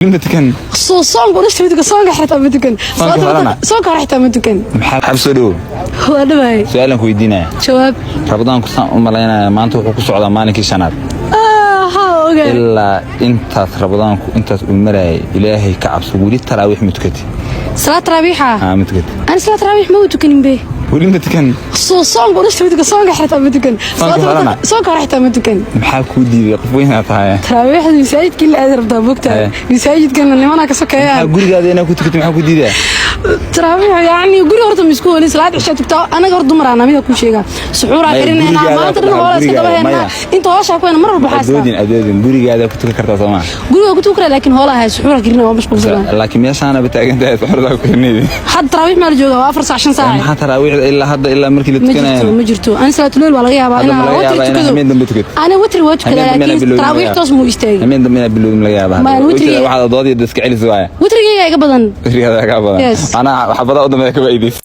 Ma tukan? Soo soonka dhashta ma tukan, soonka xitaa ma tukan. Soonka horena? Soonka hore xitaa ma tukan. Maxaa xab soo dhowo? Waa dhawaay. Su-aalan ku weydiinaya. Jawaab. Rabadaanku saan u malaynaya maanta wuxuu ku socdaa maalinkii shanaad. Ha, ogaa. Ilaa intaas Rabadaanku intaas uu marayay, Ilaahay ka cabso, weli taraawiix ma tukatay? Salaad taraawiixa? Haa, ma tukatay? Ani salaad taraawiix ma u tukanin be. Weli ma tukan? Soo soonka dhashta ma tukan, soonka xitaa ma tukan. Soonka horena? Soonka hore xitaa ma tukan. Maxaa kuu diiday? Qof weynaa tahay. Taraawiixda masaajidkii la aadi rabtaa, bogtaa. Masaajidkana nimanaa ka Maxaa sokeeyaan. gurigaada inaa ku tukatay maxaa ku diidaa? Taraawiix yacni guri horta ma isku holin. Salaad cishaa tugtaa. Anaga hor dumaraan amida kuu sheegaa, suxuuraa Maya, karinaynaa. gurigaada Maanta dhan ku hoola iska daba gurigaada, heynaa. maya. Inta hooshaa ku heyna mar walba xaastaa. Adoodin, adoodin, gurigaada ku tukan kartaa, soo maa? Guriga ku tukan karaa, laakiin hoolaha hay, suxuuraa karina, waa mashquulsanaa. Laakiin meeshaana taagan tahay, suxuurdaa ku karinaydi. Hadda taraawiix maa la joogaa? Waa 4 saac, 5 saac. Maxaa taraawiixda ilaa hadda, ilaa markii la Ma jirto. tukanayana? Ma jirto. Ani salaatuleyl waa laga yaabaa Hadda ma inaa laga watri yaabaa inaa tukado. Habeen dambe tukato? Ani watri waa tukadaa, Habeen dambe inaa laakiin bilowdin laga taraawiix yaabaa. toos muu istaagay. Habeen dambe inaa bilowdin laga yaabaa. Ma, witrigii- Waxaad doodii iska celis waaya. Witrigayga iga badan. Witrigaada ka badan. Yes. Anaa xabada u dambeeya ka faa'iidaysa.